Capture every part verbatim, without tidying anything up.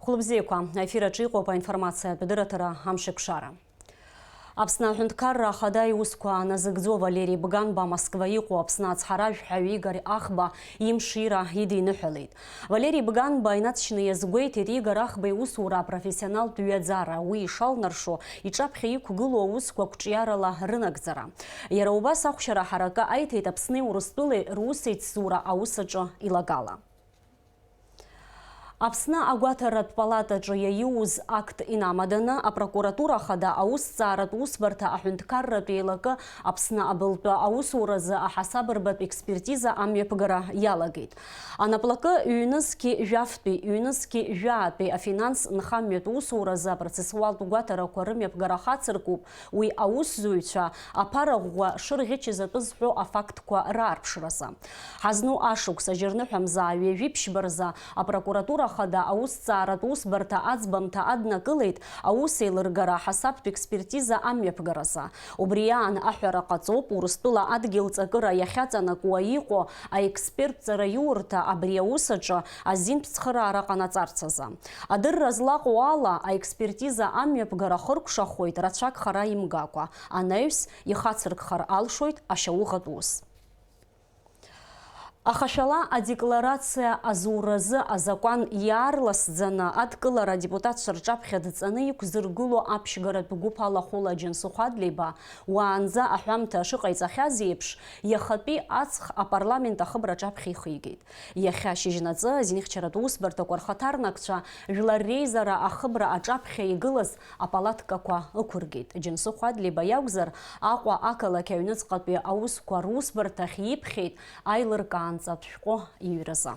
Хәлыбзиақәа, аефир аҿы иҟоуп аинформациатә дырраҭара Амшеикәшара. Аԥсны аҳәынҭқарра ахада иусқәа назыгӡо Валери Бганба Москва иҟоу Аԥсны ацҳаражәҳәаҩ Игор Ахба имшира идиныҳәалеит. Валери Бганба инаҵшьны иазгәеиҭеит Игор Ахба иусура апрофессионалтә ҩаӡара, уи ишалнаршо, иҿаԥхьа иқәгылоу аусқәа қәҿиарала рынагӡара. Иара убас ахәшьара ҳаракы аиҭеит Аԥсни Урыстәылеи русеицзура аус аҿы илагала. Аԥсны агәаҭаратә палатаҿы иаиуз акт инамаданы, апрокуратура ахада аусҭҵааратә усбарҭа аҳәынҭқарратә еилакы Аԥсны абылтәы аусуразы аҳасабырбатә експертиза амҩаԥгара иалагеит. Анаплакы ҩнызқьи жәафтәи, ҩнызқьи жәаатәи афинанс нхамҩатә усуразы апроцессуалтә гәаҭарақәа рымҩаԥгара хацыркуп, уи аусзуҩцәа аԥара ӷәӷәа шырӷьычыз атәы зҳәо афактқәа раарԥшразы. Ҳазну ашықәс ажьырныҳәа мза ҩажәи ԥшьба рзы апрокуратура ахада аусҭҵааратә усбарҭа аӡбамҭа аднакылеит аусеилыргара аҳасабтә експертиза амҩаԥгаразы. Убри аан аҳәара ҟаҵоуп, Урыстәыла адгьыл ҵакыра иахьаҵанакуа иҟоу аексперт ҵараиурҭа абри аус аҿы азинтә цхыраара ҟанаҵарц азы. Адырра злаҟоу ала, аекспертиза амҩаԥгара хыркәшахоит рацәак хара имгакәа, анаҩс ихацыркхар алшоит ашьауӷатә ус. Ахашәала адекларациа азуразы азакәан иаарласӡаны адкылара адепутатцәа рҿаԥхьа дҵаны иқәзыргыло аԥшьгаратә гәыԥ алахәыла Џьансыхә Адлеиба, уаанӡа аҳәамҭа шыҟаиҵахьаз еиԥш, иахатәи аҵх апарламент ахыбра аҿаԥхьа ихигеит. Иахьа шьыжьнаҵы азинхьчаратә усбарҭақәа рхаҭарнакцәа жәлар реизара ахыбра аҿаԥхьа игылаз апалаткақәа ықәыргеит. Џьансыхә Адлеиба иакәзар, Аҟәа ақалақь аҩныҵҟатәи аусқәа русбарҭахь иԥхьеит аилыркаанӡатә шәҟәы иҩразы.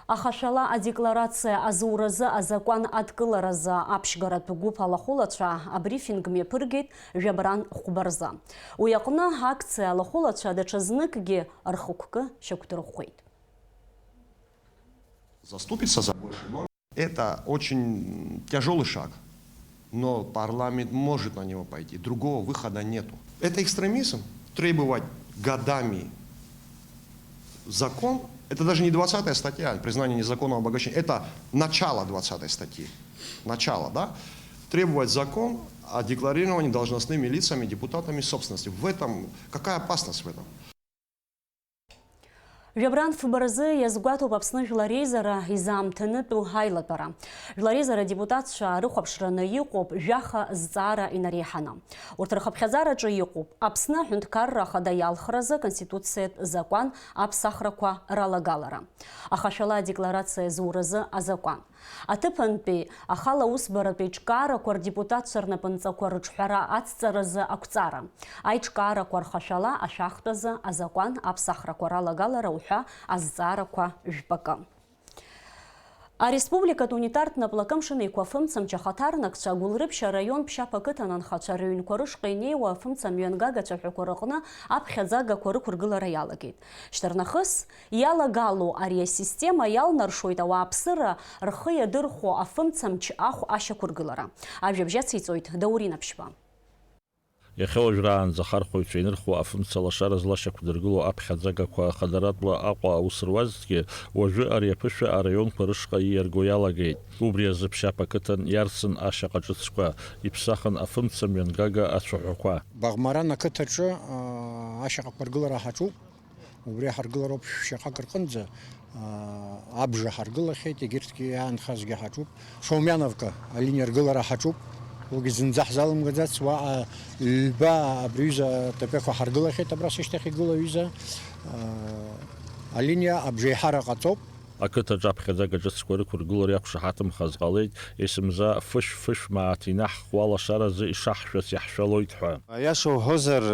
Ахашәала адекларациа азуразы азакәан адкыларазы аԥшьгаратә гәыԥ алахәылацәа абрифинг мҩаԥыргеит жәабран хәба рзы. Уи аҟны акциа алахәылацәа даҽазныкгьы рхықәкы шьақәдырӷәӷәеит. Заступиться за больше ноль. Это очень тяжелый шаг, но парламент может на него пойти. Другого выхода нету. Это экстремизм. Требовать годами закон, это даже не двадцатая статья, признание незаконного обогащения, это начало двадцатой статьи. Начало, да? Требовать закон о декларировании должностными лицами, депутатами собственности. В этом, какая опасность в этом? Жәабран фба рзы иазгәаҭоуп Аԥсны Жәлар Реизара изаамҭанытәу аилатәара. Жәлар Реизара адепутатцәа рыхәаԥшраны иҟоуп жәаха зҵаара инареиҳаны. Урҭ рхыԥхьаӡараҿы иҟоуп Аԥсны аҳәынҭқарра ахада иалхразы Аконституциатә закәан аԥсахрақәа ралагалара, ахашәала адекларациа зуразы азакәан. Аҭыԥантәи ахала усбаратә еиҿкаарақәа рдепутатцәа рнапынҵақәа рыҿҳәара ацҵаразы ақәҵара, аиҿкаарақәа рхашәала ашәахтәазы азакәан аԥсахрақәа ралагалара уҳәа азҵаарақәа жәпакы. Ареспубликатә унитартә наплакы Мшынеиқәа афымцамч ахаҭарнакцәа Гәылрыԥшь араион Ԥшьаԥ ақыҭан анхацәа рыҩнқәа рышҟа инеиуа афымца мҩангага ацәаҳәақәа рыҟны аԥхьаӡагақәа рықәыргылара иалагеит. Шьҭарнахыс, иалагало ари асистема иалнаршоит ауааԥсыра рхы иадырхәо афымцамч ахә ашьақәыргылара. Ажәабжь ациҵоит Даурен Аԥшьба. Иахьа уажәраанӡа ахархәаҩцәа инырхуа афымца лашара злашьақәдыргыло аԥхьаӡагақәа хадаратәла Аҟәа аус руазҭгьы, уажәы ари аԥышәа араионқәа рышҟа ииарго иалагеит. Убри азы Ԥшьаԥ ақыҭан иарсын ашьаҟа ҿыцқәа, иԥсахын афымца мҩангага ацәаҳәақәа. Багмаран ақыҭаҿы ашьаҟақәа ргылара ҳаҿуп. Убри ҳаргылароуп шьаҟак рҟынӡа, аа, абжа ҳаргылахьеит, егьырҭгьы иаанхазгьы ҳаҿуп. Шаумиановка алиниа ргылара ҳаҿуп. Уигьы зынӡа ҳзалымгаӡац, уаҟа ҩба абри аҩыза аҭыԥқәа ҳаргылахьеит, абра сышьҭахь игылоу аҩыза, аа, алиниа абжеиҳара ҟаҵоуп. Ақыҭаҿы аԥхьаӡага ҿыцқәа рықәыргылара иақәшаҳаҭымхаз ҟалеит, есымза фышә-фышә мааҭ инаҳхуа алашаразы ишаҳшәац иаҳшәалоит ҳәа. Аиаша уҳәозар,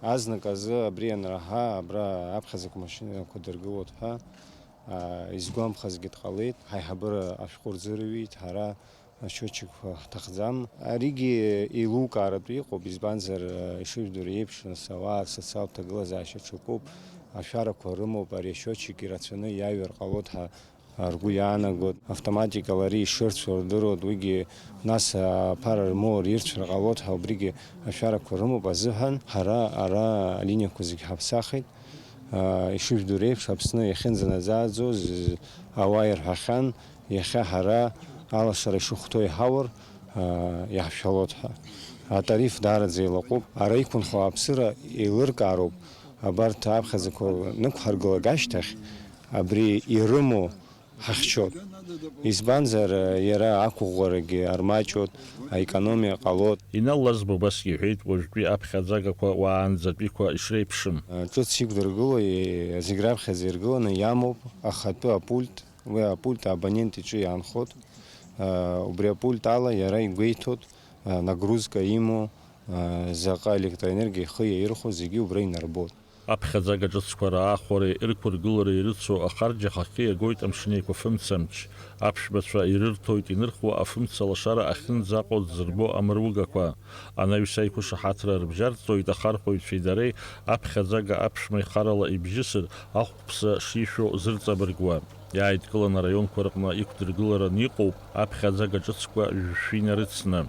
Азнык азы абри ианраҳа, абра аԥхьаӡатәи амашьынақәа дыргылоит ҳәа, аа, изгәамԥхазгьы дҟалеит. Ҳаиҳабыра ашәҟәы рзырҩит, ҳара асчиотчикқәа ҳҭахӡам. Аригьы еилукааратәы иҟоуп, избанзар, ишыжәдыруа еиԥш, нас ауаа рсоциалтә ҭагылазаашьа ҽакуп, ашәарақәа рымоуп, ари асчиотчик ирацәаны иаҩыр ҟалоит ҳәа ргәы иаанагоит. Автоматикала ари ишырцәо рдыруеит, уигьы нас аԥара рмоур ирцәар ҟалоит ҳәа убригьы ашәарақәа рымоуп азыҳәан, ҳара ара алиниақәа зегь ҳаԥсахит. Ишыжәдыруа еиԥш, Аԥсны иахьынӡанаӡааӡоз ауаа ирҳәахьан, иахьа ҳара алашара ишыхәҭоу иҳаур, иаҳшәалоит ҳәа. Атариф даараӡа илаҟәуп. Ара иқәынхо аԥсыра еилыркаароуп. Абарҭ аԥхьаӡақәа нықәҳаргылак ашьҭахь, абри ирымоу ҳахьчоит. Избанзар, иара ақәыӷәӷәарагьы армаҷуеит, аекономиа ҟалоит. Инал Лазба убасгьы иҳәеит, уажәтәи аԥхьаӡагақәа уаанӡатәиқәа ишреиԥшым. Ҿыц иқәдыргыло, зегь раԥхьаӡа иргыланы иамоуп ахатәы апульт. Уи апульт абонент иҿы иаанхоит. Убри апульт ала иара игәеиҭоит, нагрузка имоу, заҟа електроенергиа ихы иаирхәо зегьы убра инарбоит. Аԥхьаӡага ҿыцқәа раахәареи рықәыргылареи ирыцу ахарџь ахахьы иагоит амшын еиқәафымцамч. Аԥшәмацәа ирырҭоит инырхуа афымца лашара ахьынӡаҟоу дзырбо амыругақәа. Анаҩс аиқәышаҳаҭра рыбжьарҵоит ахархәаҩцәеи дареи, аԥхьаӡага аԥшәма ихарала ибжьысыр, ахәԥса шишәо зырҵабыргуа. Иааидкыланы араионқәа рҟны иқәдыргылараны иҟоуп аԥхьаӡага ҿыцқәа жәшәи нарыцны.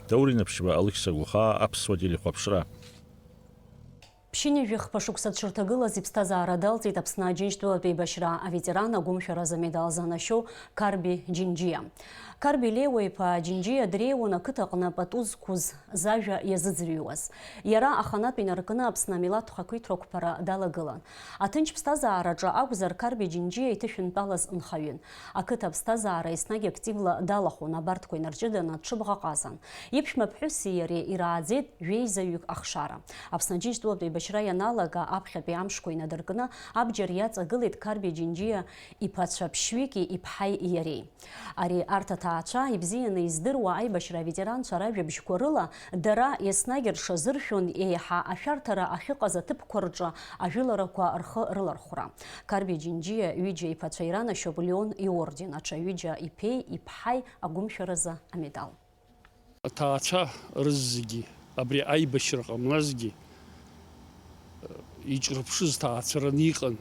Даур Инаԥшьба, Алықьса Гәахаа, Аԥсуа телехәаԥшра. Ԥшьынҩажәи хԥа шықәса дшырҭагылаз иԥсҭазаара далҵит Аԥсны Аџьынџьтәылатә еибашьра аветеран агәымшәаразы амедал занашьоу Қарби Џьынџьиа. Қарби Леуа-иԥа Џьынџьиа дреиуан ақыҭаҟны пату зқәыз, зажәа иазыӡырҩуаз. Иара аханатә инаркны Аԥсны амилаҭтә хақәиҭра ақәԥара далагылан. Аҭынч ԥсҭазаараҿы акәзар, Қарби Џьынџьиа иҭышәынтәалаз нхаҩын. Ақыҭа аԥсҭазаара еснагь активла далахәын, абарҭқәа инарҷыданы дҽыбӷаҟазан. Иԥшәма ԥҳәыси иареи ирааӡеит жәеизаҩык ахшара. Аԥсны Аџьынџьтәылатә еибашьра ианалага аԥхьатәи амшқәа инадыркны абџьар иаҵагылеит Қарби Џьынџьиа иԥацәа ԥшьҩыки иԥҳаи иареи. Ари арҭ аҭаацәа ибзианы издыруа аибашьра аветеранцәа ражәабжьқәа рыла, дара еснагь рҽазыршәон еиҳа ашәарҭара ахьыҟаз аҭыԥқәа рҿы ажәыларақәа рхы рылархәра. Қарби Џьынџьиа ҩыџьа иԥацәа иранашьоуп Леон иорден, аҽа ҩыџьа иԥеи иԥҳаи агәымшәаразы амедал. Аҭаацәа рызегьы абри аибашьра ҟамлазгьы, иҿырԥшыз ҭаацәараны иҟан.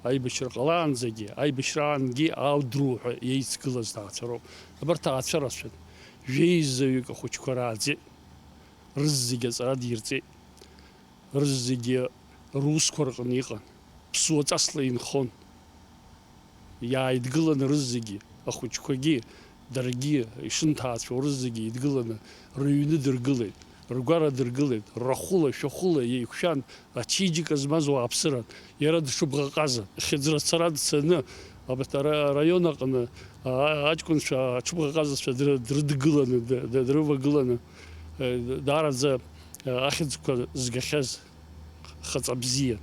Аибашьра ҟалаанӡагьы, аибашьраангьы аудруҳәа еицгылаз ҭаацәароуп. Абарҭ ҭаацәа рацәан. Жәеизаҩык ахәыҷқәа рааӡеит. Рызегьы аҵара дирҵеит. Рызегьы русқәа рҟны иҟан. Ԥсуаҵасла инхон. Иааидгыланы рызегьы, ахәыҷқәагьы, даргьы, ишынҭаацәоу рызегьы еидгыланы рыҩны дыргылеит, ргәара дыргылеит, рахәыла, шәахәыла еиқәшәан, ачеиџьыка змаз уааԥсыран, иара дшыбӷаҟазан. Хьыӡрацара дцаны, абарҭ ара-, араион аҟны, а-, аҷкәынцәа, аҽыбӷаҟазацәа дры-, дрыдгыланы, д-, д-, дрывагыланы, э, даараӡа, э, ахьӡқәа згахьаз хаҵа бзиан.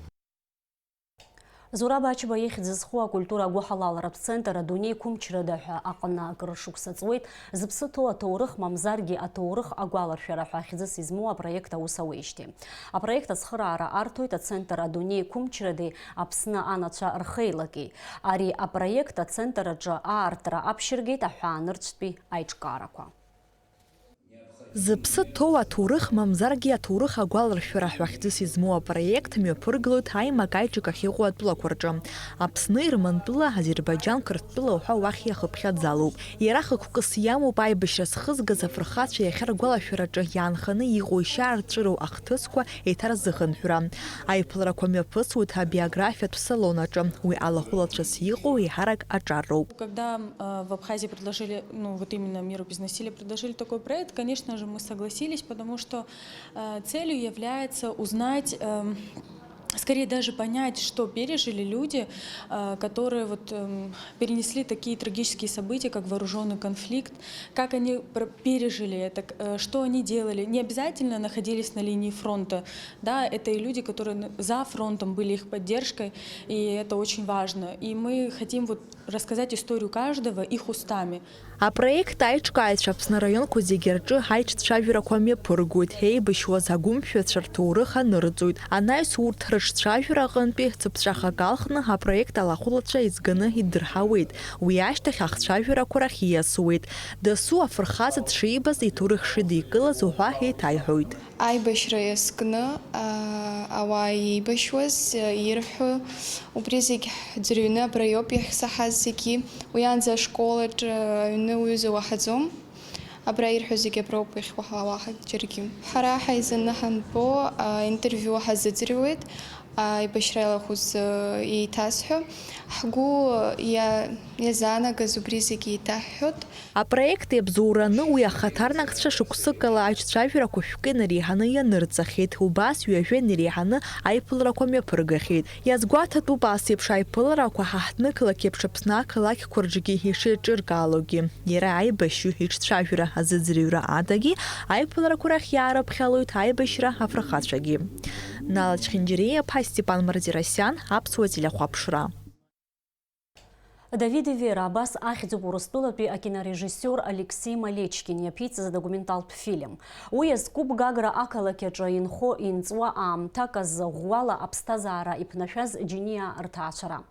Зураб Ачба ихьӡ зху акультура агәыҳалалратә центр адунеи қәымчрада ҳәа аҟны акыр шықәса ҵуеит, зыԥсы ҭоу аҭоурых мамзаргьы аҭоурых агәаларшәара ҳәа хьӡыс измоу апроект аус ауеижьҭеи. Апроект ацхыраара арҭоит ацентр адунеи қәымчради Аԥсны анацәа рхеилаки. Ари апроект ацентр аҿы аартра аԥшьыргеит аҳәаанырцәтәи аиҿкаарақәа. Зыԥсы ҭоу аҭоурых, мамзаргьы аҭоурых агәаларшәара ҳәа хьӡыс измоу апроект мҩаԥыргылоит аимак-аиҿак ахьыҟоу атәылақәа рҿы. Аԥсны, Ермантәыла, Азербаиџьан, Қырҭтәыла уҳәа уахь иахыԥхьаӡалоуп. Иара хықәкыс иамоуп аибашьра зхызгаз афырхацәа иахьа ргәалашәараҿы иаанханы иҟоу ишьаарҵәыроу ахҭысқәа еиҭарзыхынҳәра. Аиԥыларақәа мҩаԥысуеит абиографиатә салон аҿы. Уи алахәылацәас иҟоу еиҳарак аҿар роуп. Когда, э, в Абхазии предложили, ну, вот именно «Миру без насилия» предложили такой проект, конечно же, мы согласились, потому что, э, целью является узнать, эм, скорее даже понять, что пережили люди, э, которые вот, эм, перенесли такие трагические события, как вооружённый конфликт, как они пр-, пережили это, к-, э, что они делали. Не обязательно находились на линии фронта, да, это и люди, которые н-, за фронтом были их поддержкой, и это очень важно. И мы хотим вот рассказать историю каждого их устами. Апроект аиҿкааҩцәа Аԥсны араионқәа зегьы рҿы аиҿцәажәарақәа мҩаԥыргоит, еибашьуаз агәымшәацәа рҭоурых анырҵоит. Анаҩс урҭ рыҿцәажәара аҟынтәи цыԥҵәахак алхны апроект алахәылацәа еизганы иддырҳауеит. Уи ашьҭахь ахцәажәарақәа рахь ииасуеит. Дасу афырхаҵа дшибаз, иҭоурых шидикылаз уҳәа еиҭаиҳәоит. Аибашьра иазкны, аа, ауаа еибашьуаз, аа, ирҳәо, убри зегь ҳӡырҩны абра иоуп иахьсаҳаз зегьы. Уи аанӡа ашколаҿ, аа, аҩны уҩыза уаҳаӡом. Абра ирҳәо зегь аброуп иахьуаҳауа ҳа џьаргьы. Ҳара ҳаизаны ҳанбо, аа, интервиу ҳазыӡырҩуеит. Аибашьра иалахәыз еиҭасҳәо, ҳгәы иа-, иазаанагаз убри зегьы еиҭаҳҳәоит. Апроект иабзоураны уи ахаҭарнакцәа шықәсыкала аиҿцәажәарақәа шәкы инареиҳаны ианырҵахьеит, убас ҩажәа инареиҳаны аиԥыларақәа мҩаԥыргахьеит. Иазгәаҭатәуп, ас еиԥш аиԥыларақәа ҳа ҳҭнықалақь еиԥш Аԥсны ақалақьқәа рҿгьы ишеиҿыркаалогьы. Иара аибашьҩы иҿцәажәара азыӡырҩра адагьы аиԥыларақәа рахь иаарыԥхьалоит аибашьра афырхацәагьы. Нала Чхинџьариа-иԥа, Степан Мардиросиан, Аԥсуа телехәаԥшра. Давид и Вера абас ахьӡуп Урыстәылатәи акинорежиссиор Алексеи Малечкин иаԥиҵаз адокументалтә фильм. Уи иазкуп Гагра ақалақь аҿы инхо-инҵуа аамҭак азы ӷәӷәала аԥсҭазаара иԥнашәаз џьиниаа рҭаацәара.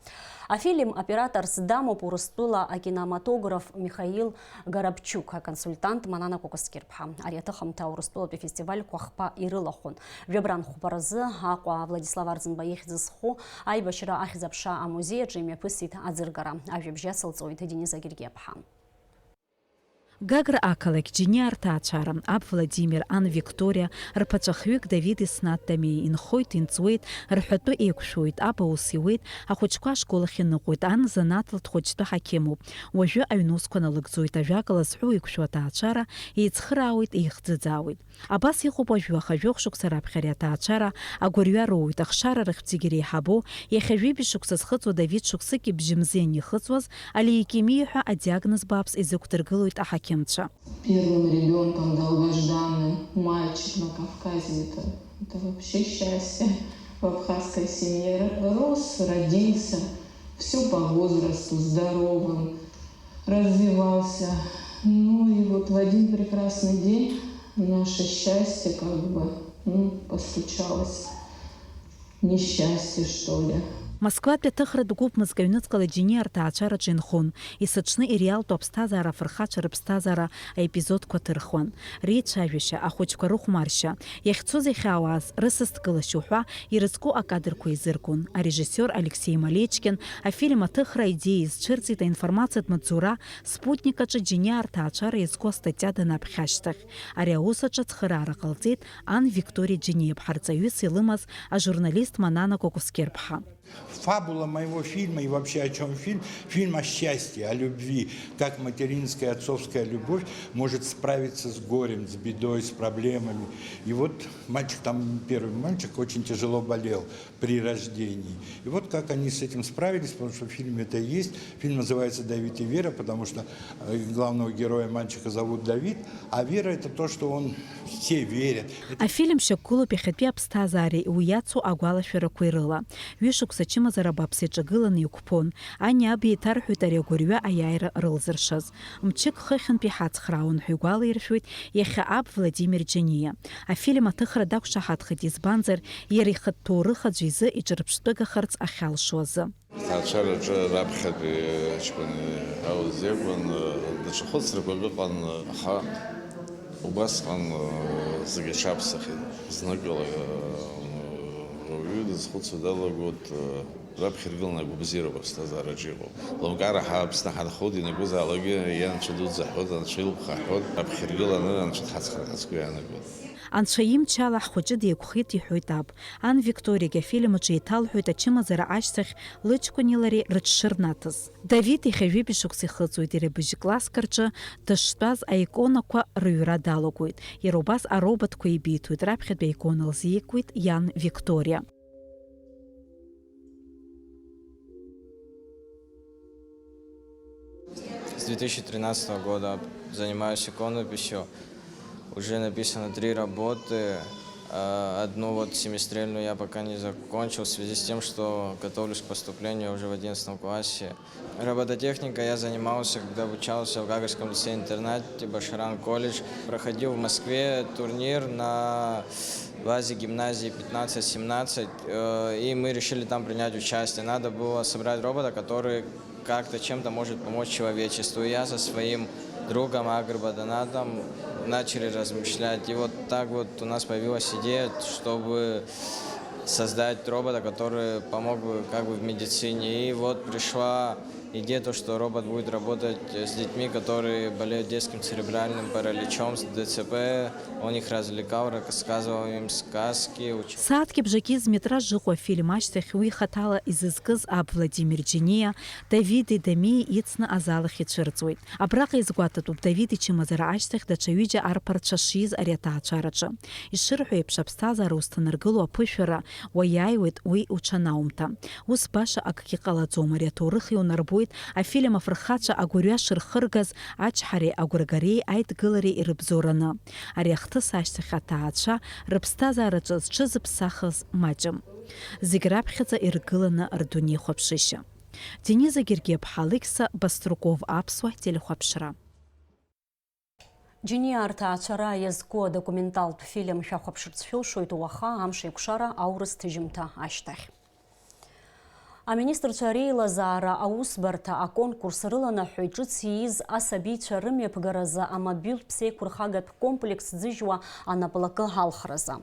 Афильм операторс дамоуп Урыстәыла акинематограф Михаил Гарабчук, аконсультант Манана Кәакәасқьырԥҳа. Ари аҭыхымҭа Урыстәылатәи афестивальқәа хԥа ирылахәын. Жәабран хәба рзы Аҟәа Владислав Арӡынба ихьӡ зху аибашьра ахьӡ-аԥша амузеи аҿы имҩаԥысит аӡыргара. Ажәабжь иацылҵоит Денис Агергиаԥҳа. Гагра ақалақь џьиниаа рҭаацәара, аб Владимир, ан Викториа, рԥацәа хҩык Давид Еснаҭ Дамеи инхоит, инҵуеит, рҳәатәы еиқәшәоит, аб аус иуеит, ахәыҷқәа ашкол ахь иныҟәоит, ан занааҭла дхәыҷтәы ҳақьымуп. Уажәы аҩнусқәа налыгӡоит, ажәакала зҳәоу еиқәшәо аҭаацәара еицхыраауеит, еихӡыӡаауеит. Абас иҟоуп уажәы, аха жәохә шықәса раԥхьа ари аҭаацәара агәырҩа роуеит, ахшара рыхьӡгьы реиҳабу, иахьа жәибжь шықәса зхыҵуа Давид шықәсыки бжьымзи анихыҵуаз, алеикемиа ҳәа адиагноз бааԥс изықәдыргылоит аҳақьымцәа. Первым ребёнком долгожданным, мальчик на Кавказе, это, это вообще счастье. В абхазской семье р-, рос, родился, всё по возрасту, здоровым, развивался. Ну и вот в один прекрасный день в наше счастье как бы, ну, постучалось несчастье, что ли. Москватәи аҭыхратә гәыԥ мызкы аҩныҵҟала џьиниаа рҭаацәараҿы инхон, есыҽны иреалтәу аԥсҭазаара афырхацәа рыԥсҭазаара аепизодқәа ҭырхуан, реицәажәашьа, ахәыҷқәа рыхәмаршьа, иахьцоз иахьаауаз, рысасдкылашьа уҳәа ирызку акадрқәа еизыргон. Арежиссиор Алексеи Малечкин афильм аҭыхра аидеиа изцәырҵит аинформациатә маҵзура Спутник аҿы џьиниаа рҭаацәара иазку астатиа данаԥхьа ашьҭахь. Ари аус аҿы ацхыраара ҟалҵеит ан Викториа Џьениа ԥҳарҵаҩыс илымаз ажурналист Манана Кәакәасқьырԥҳа. Фабула моего фильма и вообще о чём фильм? Фильм о счастье, о любви, как материнская, отцовская любовь может справиться с горем, с бедой, с проблемами. И вот мальчик там, первый мальчик, очень тяжело болел при рождении. И вот как они с этим справились, потому что в фильме это и есть. Фильм называется «Давид и Вера», потому что э, главного героя мальчика зовут Давид, а Вера — это то, что он, все верят. Афильм шьақәгылоуп иахьатәи аԥсҭазаареи уи иацу агәалашәарақәеи рыла. Ҩышықәса ачымазара бааԥс иаҿагыланы иқәԥон. Ани аби еиҭарҳәоит ари агәырҩа аиааира рылзыршаз. Мчык хыхьынтә иҳацхраауан ҳәа игәалаиршәоит иахьа аб Владимир Џьениа. Афильм аҭыхра дақәшаҳаҭхеит, избанзар, иара ихатә ҭоурых аӡә изы иҿырԥштәыгахарц ахьалшо азы. Аҭаацәараҿы раԥхьатәи ҷкәын иҳәалаз иакәын, даҽа хәыцрақәак ыҟан, аха убасҟан зегь аҽаԥсахит. Зныкала ауаҩы дызхәыцуа далагоит, раԥхьа иргыланы агәабзиароуп аԥсҭазаараҿы иҟоу. Лымкаара ҳа Аԥсны ҳанхоит, ианакәызаалакгьы иа Анцәа дуӡӡа ҳҳәоит, Анцәа илԥха ҳҳәоит, раԥхьа иргыланы Анцәа дҳацхраар ҳазгәы иаанагоит. Анцәа имчала ҳхәыҷы деиқәхеит, иҳәоит аб. Ан Викториагьы афильм аҿы еиҭалҳәоит ачымазара ашьҭахь лыҷкәыни лареи рыҽшырнаҭаз. Давид иахьа ҩажәи шықәса ихыҵуеит, иара быжь класск рҿы дыштәаз аиконақәа рыҩра далагоит. Иара убас ароботқәа еибиҭоит, раԥхьатәи аикона лзиакуеит иан Викториа. С две тысячи тринадцатого года занимаюсь иконописью. Уже написано три работы. А, одну вот семистрельную я пока не закончил в связи с тем, что готовлюсь к поступлению уже в одиннадцатом классе. Робототехникой я занимался, когда обучался в Гагарском лицее-интернате, Башаран колледж. Проходил в Москве турнир на базе гимназии пятнадцать семнадцать, э, и мы решили там принять участие. Надо было собрать робота, который как-то чем-то может помочь человечеству. И я со своим другом Агрба Донатом начали размышлять. И вот так вот у нас появилась идея, чтобы создать робота, который помог бы как бы в медицине. И вот пришла Идея то, что робот будет работать с детьми, которые болеют детским церебральным параличом, с ДЦП, он их развлекал, рассказывал им сказки, учил. Сааҭки бжаки зметраж ыҟоу афильм ашьҭахь уи хаҭала изызкыз аб Владимир Џьениа, Давиди Дамиеи ицны азал ахь ицәырҵуеит. Абраҟа изгәаҭатәуп Давид ичымазара ашьҭахь даҽа ҩыџьа арԥарцәа шиз ари аҭаацәараҿы. Ишырҳәо еиԥш, аԥсҭазаара узҭанаргыло аԥышәара уаиааиуеит уи уҽанаумҭа. Ус баша акгьы ҟалаӡом, ари аҭоурых иунарбоит афильм афырхацәа агәырҩа шырхыргаз ачҳареи агәрагареи аидгылареи ирыбзоураны. Ари ахҭыс ашьҭахь аҭаацәа рыԥсҭазаараҿы зҽызыԥсахыз маҷым. Зегь раԥхьаӡа иргыланы рдунеихәаԥшышьа. Дениза Гергиаԥҳа, Алықьса Баструков, Аԥсуа телехәаԥшра. Џьениа арҭаацәара иазку адокументалтә фильм шәахәаԥшырц шәылшоит уаха амш еиқәшара аурыс ҭыжьымҭа ашьҭахь. Аминистрцәа реилазаара аусбарҭа аконкурс рыланаҳәоит ҿыц ииз асабицәа рымҩаԥгаразы амобилтә ԥсеиқәырхагатә комплекс ӡыжьуа анаплакы алхразы.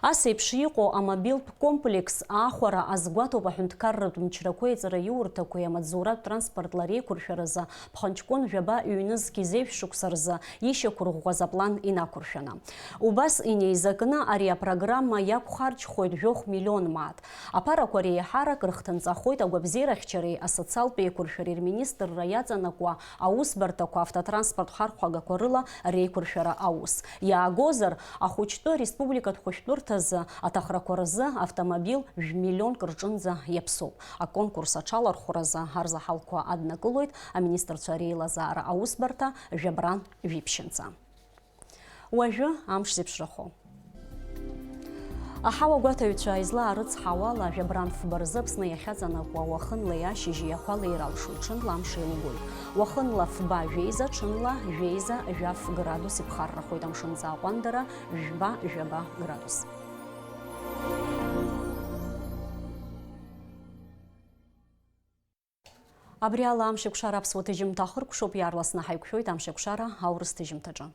Ас еиԥш иҟоу амобилтә комплекс аахәара азгәаҭоуп аҳәынҭқарратә мчрақәеи аҵараиурҭақәеи амаҵзуратә транспортла реиқәыршәаразы ԥхынҷкәын жәаба ҩнызқь зеижә шықәса рзы ишьақәырӷәӷәаз аплан инақәыршәаны. Убас инеизакны ари апрограмма иақәхарџьхоит жәохә миллион мааҭ. Аԥарақәа реиҳарак рыхҭынҵахоит агәабзиарахьчареи асоциалтә еиқәыршәареи рминистрра иаҵанакуа аусбарҭақәа автотранспорт хархәагақәа рыла реиқәыршәара аус. Иаагозар, ахәыҷтәы республикатә хәышәтәырҭазы аҭахрақәа рзы автомобиль жәмиллионк рҿынӡа иаԥсоуп. Аконкурс аҽалархәразы арзаҳалқәа аднакылоит аминистрцәа реилазаара аусбарҭа жәабран жәиԥшьынҵа. Уажәы амш зеиԥшрахо. Аҳауагәаҭаҩцәа излаарыцҳауала, жәабран фба рзы Аԥсны иахьаҵанакуа уахынлеи ашьыжьи ақәа леиралшоит, ҽынла амш еилгоит. Уахынла фба жәеиза, ҽынла жәеиза жәаф градус иԥхаррахоит, амшынҵа аҟәандара жәба-жәаба градус. Абри ала амшеикәшара аԥсуа ҭыжьымҭа ахыркәшоуп, иаарласны ҳаиқәшәоит амшеикәшара аурыс ҭыжьымҭаҿы.